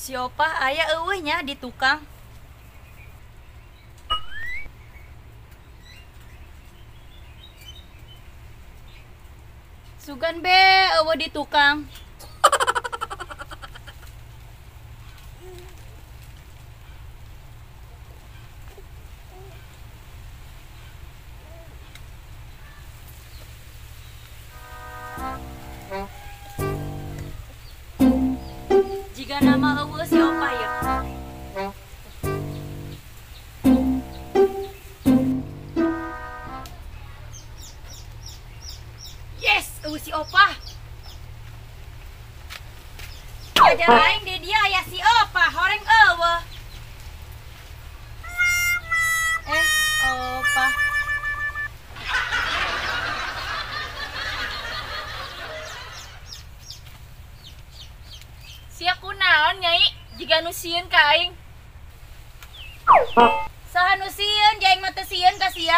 Si Opah aya eueuh nya di tukang. Sugan be eueuh di tukang. Jika nama eueuh si Opah ya. Yes, eueuh si Opah. Ajar aing di dia aya si Opah, horeng eueuh. Opah. Sia kunaon nyai jiga nu sieun ka aing. Saha nu sieun, aing mah teu sieun ka sia.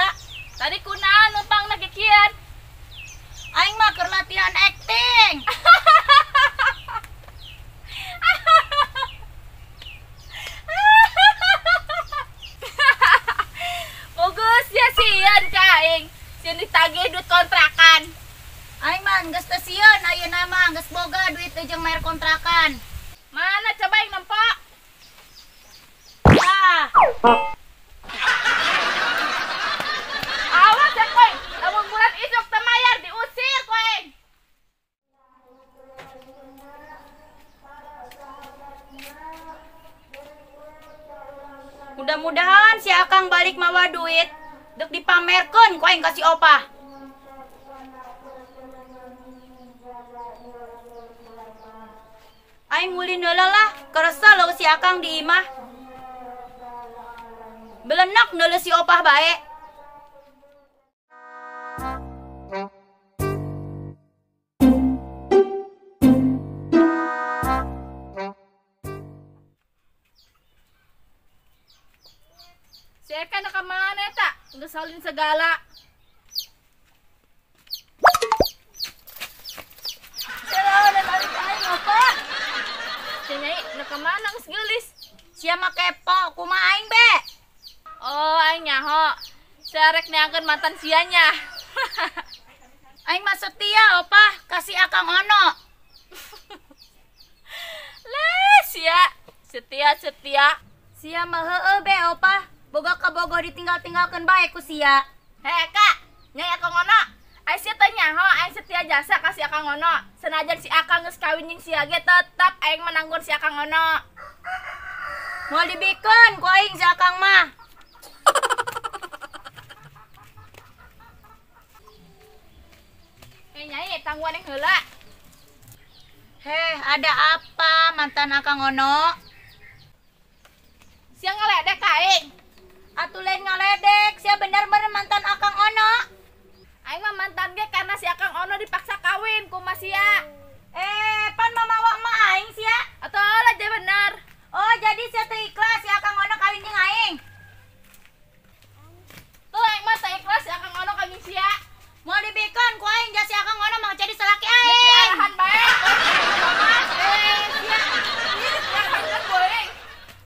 Tadi kunaon numpang na kikian? Aing mah keur latihan acting. Bagus ya sieun ka aing. Sieun ditagih duit kontrakan. Aing mah geus teu sieun ayeuna mah geus boga duit jeung bayar kontrakan. Mana coba yang nempo? Ah. Awas ya koeng, lamun bulan isuk teu mayar diusir koeng. Mudah-mudahan si Akang balik mawa duit, dek dipamerkeun ku aing ka si Opah. Aing ulin heula lah, keresa leuh si Akang di imah. Belenak neuleuh si Opah bae. Si Eka na ka mana eta? Geus saulin segala. Selalu tarik aing Opah. Nyai, na ka mana geus geulis? Sia mah kepo, kumaha aing be? Oh, aing nyaho. Sia rek neangkeun mantan sia nya. Aing mah setia, Opah, kasih Akang Ono. Lah, sia setia-setia. Sia mah heueuh be, Opah. Boga ka bogo ditinggal-tinggalkeun bae ku sia. Heh, Kak, nyai Akang Ono. Aing sia teh nyaho, aing setia jasa ka si Akang Ono. Senajan si Akang geus kawin jeung sia ge tetep aing menanggun si Akang Ono. Moal dibikeun ku aing si Akang mah. Nyai, tangguhan yang heula. Heh, ada apa mantan Akang Ono? Sia ngaledek ka aing. Atuh lain ngaledek, sia bener-bener mantan Akang Ono. Aing mah mantan ge karena si Akang Ono dipaksa kawin ku sia.